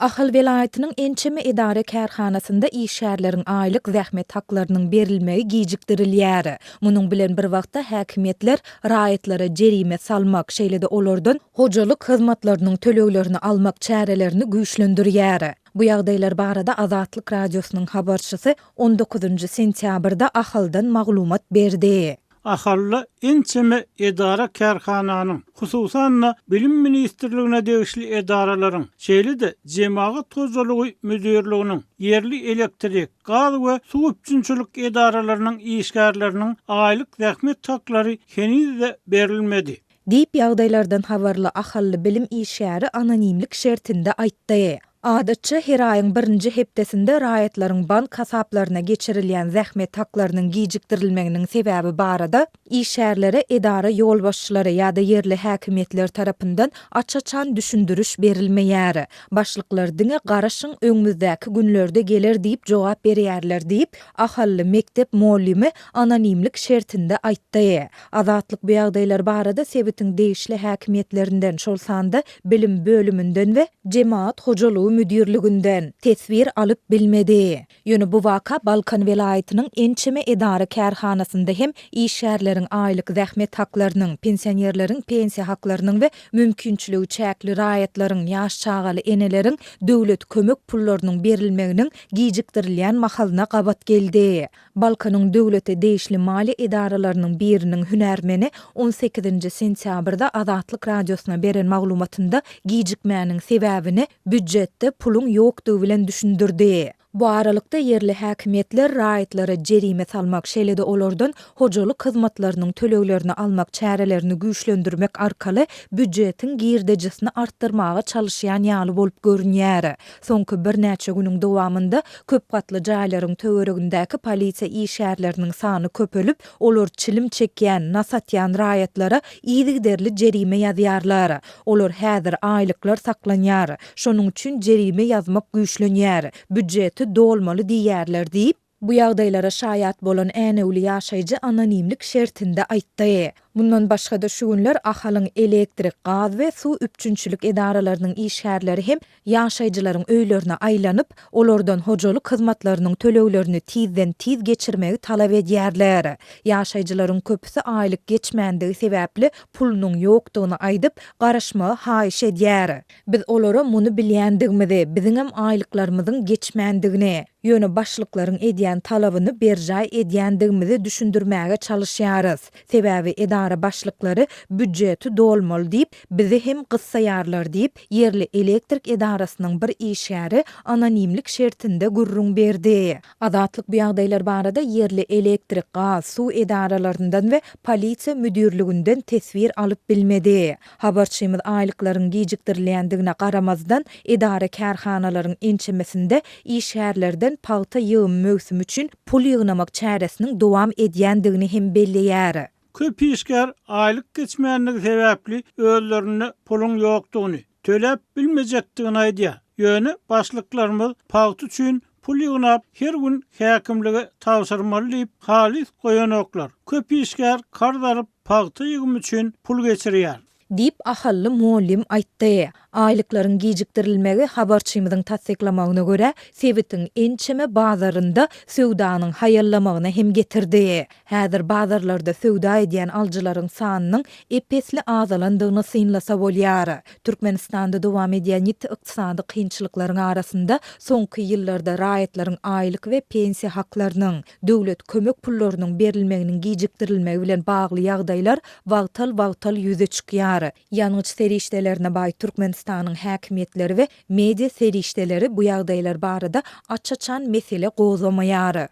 Ahal welaýatynyň ençeme edara-kärhanasynda işgärleriň aýlyk zähmet haklarynyň berilmegi gijikdirilýär. Munuň bilen bir wagtda häkimiýetler raýatlara jerime salmak, şeýle-de olardan hojalyk hyzmatlarynyň töleglerini almak çärelerini güýçlendirýär. Bu ýagdaýlar barada Azatlyk Radiosynyň habarçysy on dokuzynjy sentýabrda Ahaldan maglumat berdi. Ahalda ençeme edara-kärhananyň, hususan-da, Bilim ministrligine degişli edaralaryň, şeýle-de Jemagat hojalygy müdirliginiň, ýerli elektrik, gaz we suw üpjünçilik edaralarynyň işgärleriniň aýlyk zähmet haklary heniz-de berilmedi. Diýip, ýagdaýlardan habarly ahally bilim işgäri anonimlik şertinde aýtdy. Adatça, her aýyň birinji hepdesinde raýatlaryň bank hasaplaryna geçirilýän zähmet haklarynyň gijikdirilmeginiň sebäbi barada işgärlere edara ýolbaşçylary ýa-da ýerli häkimiýetler tarapyndan aç-açan düşündiriş berilmeýär. Başlyklar diňe garaşyň öňümizdäki günlerde geler diýip jogap berýärler diýip, ahally mekdep mugallymy anonimlik şertinde aýtdy. Azatlyk bu ýagdaýlar barada sebitiň degişli häkimiýetlerinden, şol sanda bilim bölüminden we jemagat hojalygy müdirliginden teswir alyp bilmedi. Ýöne bu waka Balkan welaýatynyň ençeme edara-kärhanasynda hem işgärleriň aýlyk zähmet haklarynyň, pensionerleriň pensiýa haklarynyň we mümkinçiligi çäkli raýatlaryň, ýaş çagaly eneleriň döwlet kömek pullarynyň berilmeginiň gijikdirilýän mahalyna gabat geldi. Balkanyň döwlete degişli maliýe edaralarynyň biriniň hünärmeni on sekizinji sentýabrda Azatlyk Radiosyna beren maglumatynda gijikmäniň sebäbini býujetde puluň ýokdugy bilen düşündirdi. Bu aralykda, ýerli häkimiýetler raýatlara jerime salmak, şeýle-de olardan hojalyk hyzmatlarynyň töleglerini almak çärelerini güýçlendirmek arkaly býujetiň girdejisini artdyrmaga çalyşýan ýaly bolup görünýär. Soňky birnäçe günüň dowamynda köp gatly jaýlaryň töweregindäki polisiýa işgärleriniň sany köpelip, olar çilim çekýän, nas atýan raýatlara yzygiderli jerime ýazýarlar. Olar häzir aýlyklar saklanýar, şonuň üçin jerime ýazmak güýçlenýär, býujeti dolmaly diýýärler diýip, bu ýagdaýlara şaýat bolan änewli ýaşaýjy anonimlik şertinde aýtdy. Mundan başga-da şu günler Ahalyň elektrik, gaz we suw üpjünçilik edaralarynyň işgärleri hem ýaşaýjylaryň öýlerine aýlanyp, olardan hojalyk hyzmatlarynyň töleglerini tizden-tiz geçirmegi talap edýärler. Ýaşaýjylaryň köpüsi aýlyk geçmändigi sebäpli pulunyň ýokdugyny aýdyp, garaşmagy haýyş edýär. Biz olara muny bilýändigimizi, biziňem aýlyklarymyzyň geçmändigini, ýöne başlyklaryň edýän talabyny berjaý edýändigimizi düşündirmäge çalyşýarys. Sebäbi edara başlyklary býujeti dolmaly diýip, bizi hem gyssaýarlar diýip, ýerli elektrik edarasynyň bir işgäri anonimlik şertinde gürrüň berdi. Azatlyk bu ýagdaýlar barada ýerli elektrik, gaz, suw edaralaryndan we polisiýa müdirliginden teswir alyp bilmedi. Habarçymyz aýlyklaryň gijikdirilýändigine garamazdan, edara-kärhanalaryň ençemesinde işgärlerden pagta ýygymy möwsümi üçin pul ýygnamak çäresiniň dowam edýändigini hem belleýär. Köp işgär aýlyk geçmändigi sebäpli özlerinde puluň ýokdugyny, töläp bilmejekdigini aýdýar. Ýöne başlyklarymyz pagta üçin pul ýygnap, her gün häkimlige tabşyrmaly diýip, halys goýanoklar. Köp işgär karz alyp, pagta ýygymy üçin pul geçirýär. Diýip, ahally mugallym aýtdy. Aýlyklaryň gijikdirilmegi, habarçymyzyň tassyklamagyna görä, sebitiň ençeme bazarynda söwdanyň haýallamagyna hem getirdi. Häzir bazarlarda söwda edýän alyjylaryň sanynyň ep-esli azalandygyny synlasa bolýar. Türkmenistanda dowam edýän ýiti ykdysady kynçylyklaryň arasynda soňky ýyllarda raýatlaryň aýlyk we pensiýa haklarynyň, döwlet kömek pullarynyň berilmeginiň gijikdirilmegi bilen bagly ýagdaýlar wagtal-wagtal ýüze çykýar. Ýangyç serişdelerine baý Türkmenistanyň häkimiýetleri we media serişdeleri bu ýagdaýlar barada aç-açan mesele gozgamaýar.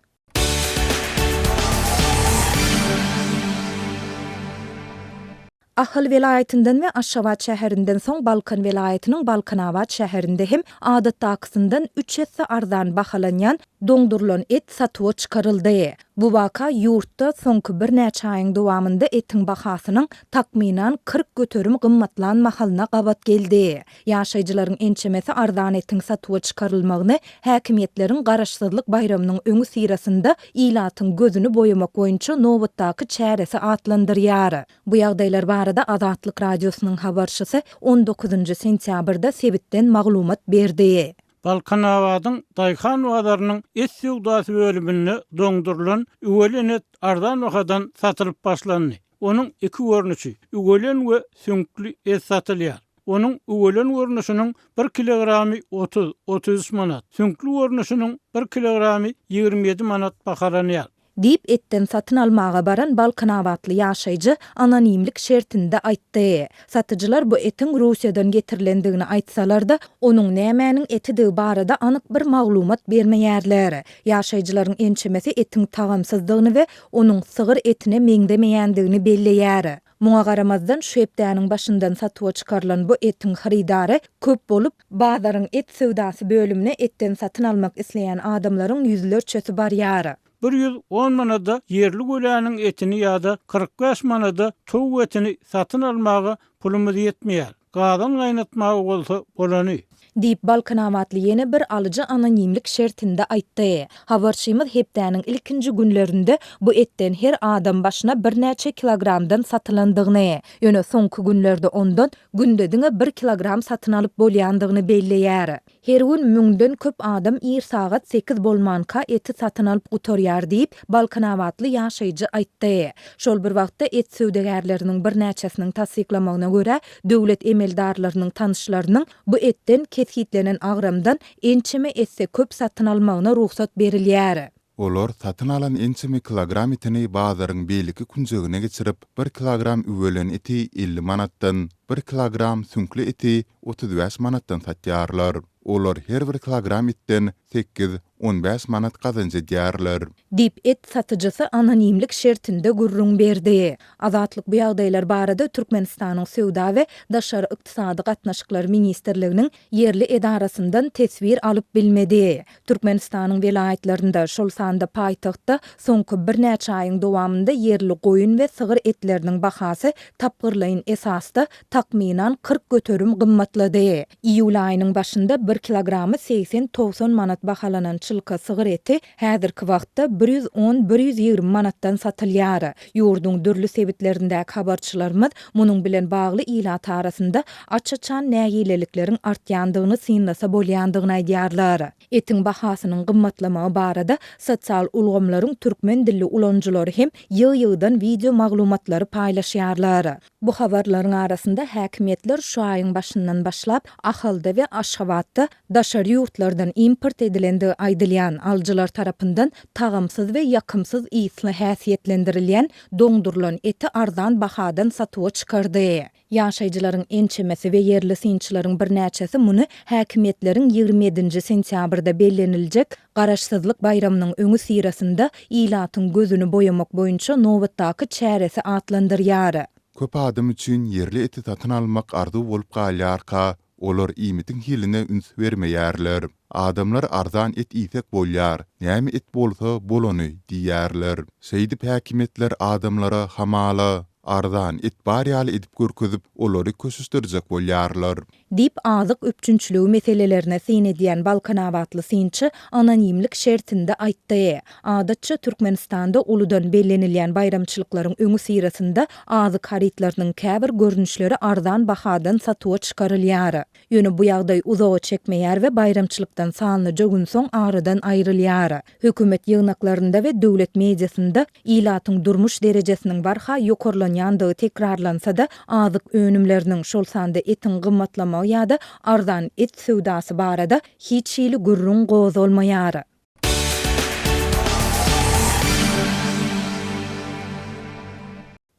Ahal welaýatyndan we Aşgabat şäherinden soň Balkan welaýatynyň Balkanabat şäherinde hem adatdakysyndan üç esse arzan bahalanýan doňdurylan et satuwa çykaryldy. Bu waka ýurtda soňky birnäçe aýyň dowamynda etiň bahasynyň takmynan 40% gymmatlan mahalyna gabat geldi. Ýaşaýjylaryň ençemesi arzan etiň satuwa çykarylmagyny häkimiýetleriň Garaşsyzlyk baýramynyň öňüsyrasynda ilatyň gözüni boýamak boýunça nobatdaky çäresi atlandyrýar. Bu ýagdaýlar barada. barada Azatlyk Radiosynyň habarçysy on dokuzynjy sentýabrda sebitden maglumat berdi. Balkanabadyň daýhan bazarynyň et söwdasy bölüminde doňdurylan üwelen et arzan bahadan satylyp başlandy. Onuň iki görnüşi, üwelen we süňkli et satylýar. Onuň üwelen görnüşiniň bir kilogramy 30, 33 manat, süňkli görnüşiniň bir kilogramy 27 manat bahalanýar. Diýip, etden satyn almaga baran balkanabatly ýaşaýjy anonimlik şertinde aýtdy. Satyjylar bu etiň Russiýadan getirilendigini aýtsalar-da, onuň nämäniň etidigi barada anyk bir maglumat bermeýärler. Ýaşaýjylaryň ençemesi etiň tagamsyzdygyny we onuň sygyr etine meňzemeýändigini belleýär. Muňa garamazdan, şu hepdäniň başyndan satuwa çykarylan bu etiň hyrydary köp bolup, bazaryň et söwdasy bölümine etden satyn almak isleýän adamlaryň ýüzlerçesi barýar. 110 manada ýerli göläniň etini ýa-da 45 manada towuk etini satyn almaga pulumyz ýetmeýär. Gazan gaýnatmaga bolsa bolany. Diýip, balkanabatly ýene bir alyjy anonimlik şertinde aýtdy. Habarçymyz hepdäniň ilkinji günlerinde bu etden her adam başyna birnäçe kilogramdan satylandygyny, ýöne soňky günlerde ondan günde diňe bir kilogram satyn alyp bolýandygyny belleýär. Her gün müňden köp adam ir sagat sekiz bolmanka eti satyn alyp gutarýar diýip, balkanabatly ýaşaýjy aýtdy. Şol bir wagtda, et söwdagärleriniň birnäçesiniň tassyklamagyna görä, döwlet emeldarlarynyň tanyşlarynyň bu etden kesgitlenen agramdan ençeme esse köp satyn almagyna rugsat berilýär. Olar satyn alan ençeme kilogram etini bazaryň beýleki künjegine geçirip, bir kilogram üwelen eti 50 manatdan, bir kilogram süňkli eti 35 manatdan satýarlar. Olar her bir kilogram etden sekiz, on bäş manat gazanç edýärler. Diýip, et satyjysy anonimlik şertinde gürrüň berdi. Azatlyk bu ýagdaýlar barada Türkmenistanyň Söwda we daşary ykdysady gatnaşyklar ministrliginiň ýerli edarasyndan teswir alyp bilmedi. Türkmenistanyň welaýatlarynda, şol sanda paýtagtda soňky birnäçe aýyň dowamynda ýerli goýun we sygyr etleriniň bahasy tapgyrlaýyn esasda takmynan 40% gymmatlady. Iýul aýynyň başynda bir kilogramy 80-90 manat bahalanan çylka sygyr eti häzirki wagtda 110, 120 manatdan satylýar. Ýurduň dürli sebitlerindäki habarçylarymyz munuň bilen bagly ilat arasynda aç-açan nägilelikleriň artýandygyny synlasa bolýandygyny aýdýarlar. Etiň bahasynyň gymmatlamagy barada sosial ulgamlaryň türkmen dilli ulanyjylary hem ýygy-ýygydan wideo maglumatlary paýlaşýarlar. Bu habarlaryň arasynda häkimiýetler şu aýyň başyndan başlap Ahalda we Aşgabatda daşary ýurtlardan import edilendigi aýdylýan, alyjylar tarapyndan tagamsyz we ýakymsyz ysly häsiýetlendirilýän doňdurylan eti arzan bahadan satuwa çykardy. Ýaşaýjylaryň ençemesi we ýerli synçylaryň birnäçesi muny häkimiýetleriň 27 nji sentýabrda belleniljek Garaşsyzlyk baýramynyň öňüsyrasynda ilatyň gözüni boýamak boýunça nobatdaky çäresi atlandyrýar. Köp adam üçin ýerli eti satyn almak arzuw bolup galýarka, olar iýmitiň hiline üns bermeýärler. Adamlar arzan et iýsek bolýar, näme et bolsa bolany diýýärler. Şeýdip häkimiýetler adamlara hamala, arzan et bar ýaly edip görkezip, olary köşeşdirjek bolýarlar. Diýip, azyk üpjünçiligi meselelerine syn edýän balkanabatly synçy anonimlik şertinde aýtdy. Adatça, Türkmenistanda uludan bellenilýän baýramçylyklaryň öňüsyrasynda azyk harytlarynyň käbir görnüşleri arzan bahadan satuwa çykarylýar. Ýöne bu ýagdaý uzaga çekmeýär we baýramçylykdan sanlyja gün soň aradan aýrylýar. Hökümet ýygnaklarynda we döwlet mediasynda ilatyň durmuş derejesiniň barha ýokarlanýandygy tekrarlansa-da, azyk önümleriniň, şol sanda etiň gymmatlamagy ýa-da arzan et söwdasy barada hiç hili gürrüň gozgalmaýar.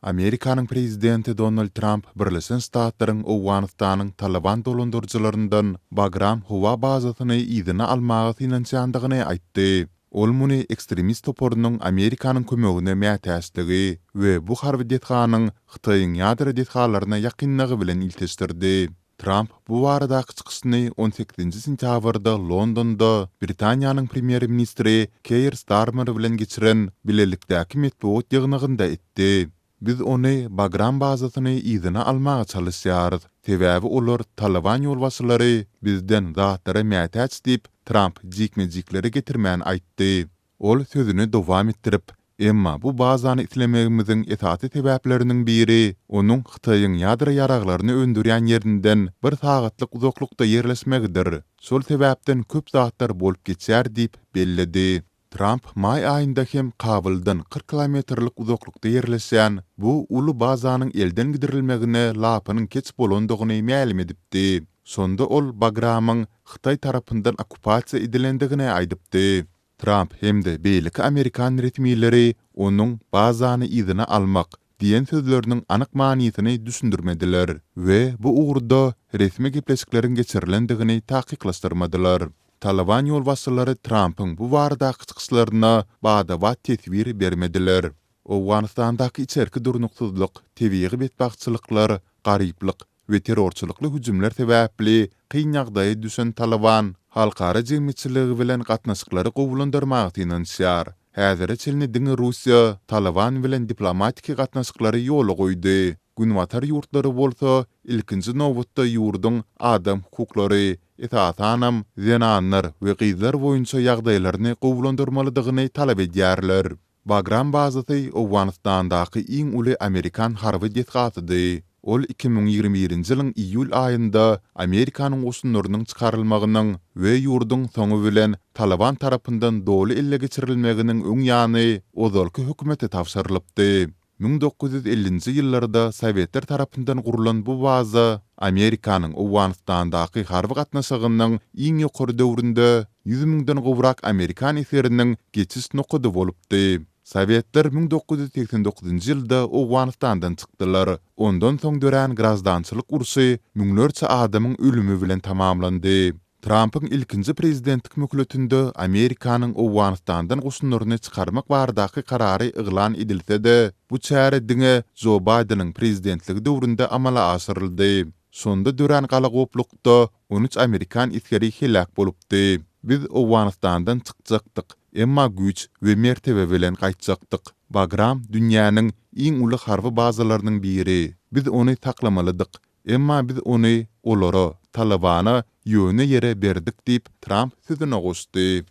Amerikanyň prezidenti Donald Tramp Birleşen Ştatlaryň Owganystanyň Talyban dolandyryjylaryndan Bagram howa bazasyny yzyna almaga synanyşýandygyny aýtdy. Ol muny ekstremist toparynyň Amerikanyň kömegine mätäçligi we bu harby desganyň Hytaýyň ýadro desgalaryna ýakynlygy bilen ilteşdirdi. Tramp bu baradaky çykyşyny on sekizinji sentýabrda Londonda Britaniýanyň premýer-ministri Keir Starmer bilen geçiren bilelikdäki metbugat ýygnagynda etdi. Biz ony, Bagram bazasyny yzyna almaga çalyşýarys, sebäbi olar, Talyban ýolbaşçylary, bizden zatlara mätäç diýip, Tramp jikme-jikleri getirmän aýtdy. Ol sözüni dowam etdirip, Emma bu bazany islemegimiziň esasy sebäpleriniň biri, onuň Hytaýyň ýadro ýaraglaryny öndürýän ýerinden bir sagatlyk uzaklykda ýerleşmegidir. Şol sebäpden köp zatlar bolup geçýär diýip belledi. Tramp maý aýynda hem Kabuldan 40 kilometrlik uzaklykda ýerleşýän bu uly bazanyň elden gidirilmegine lapynyň keç bolandygyny mälim edipdi. Şonda ol Bagramyň Hytaý tarapyndan okkupasiýa edilendigini aýdypdy. Tramp hem-de beýleki amerikan resmileri onuň bazany yzyna almak diýen sözleriniň anyk manysyny düşündirmediler we bu ugurda resmi gepleşikleriň geçirilendigini takyklaşdyrmadylar. Talyban ýolbaşçylary Trampyň bu baradaky çykyşlaryna bada-bat teswir bermediler. Owganystandaky içerki durnuksyzlyk, tebigy betbagtçylyklar, garyplyk we terrorçylykly hüjümler sebäpli kyn ýagdaýa düşen Talyban halkara jemgyýetçiligi bilen gatnaşyklary gowulandyrmaga synanyşýar. Häzire çenli diňe Russiýa Talyban bilen diplomatiki gatnaşyklary ýola goýdy. Günbatar ýurtlary bolsa ilkinji nobatda ýurduň adam hukuklary, esasanam, zenanlar we gyzlar boýunça ýagdaýlaryny gowulandyrmalydygyny talap edýärler. Bagram bazasy Owganystandaky iň uly amerikan harby desgasydy. Ol 2021-nji ýylyň iýul aýynda Amerikanyň goşunlarynyň çykarylmagynyň we ýurduň soňy bilen Talyban tarapyndan doly elle geçirilmeginiň öň ýany ozalky hökümete tabşyrylypdy. 1950-nji ýyllarda sowetler tarapyndan gurlan bu baza Amerikanyň Owganystandaky harby gatnaşygynyň iň ýokary döwründe 100 müňden gowrak amerikan esgeriniň geçiş nokady bolupdy. Sowetler 1989-njy ýylda Owganystandan çykdylar. Ondan soň dörän graždançylyk urşy müňlerçe adamyň ölümi bilen tamamlandy. Trampyň ilkinji prezidentlik möhletinde Amerikanyň Owganystandan goşunlaryny çykarmak baradaky karary yglan edilse-de, bu çäre diňe Jo Baýdeniň prezidentligi döwründe amala aşyryldy. Şonda dörän galagoplukda 13 amerikan esgeri heläk bolupdy. Biz Owganystandan çykjakdyk, emma güýç we mertebe bilen gaýtjakdyk. Bagram dünýäniň iň uly harby bazalarynyň biri. Biz ony saklamalydyk Emma biz ony olara, Talybana, ýöne ýere berdik diýip, Tramp sözüne goşdy.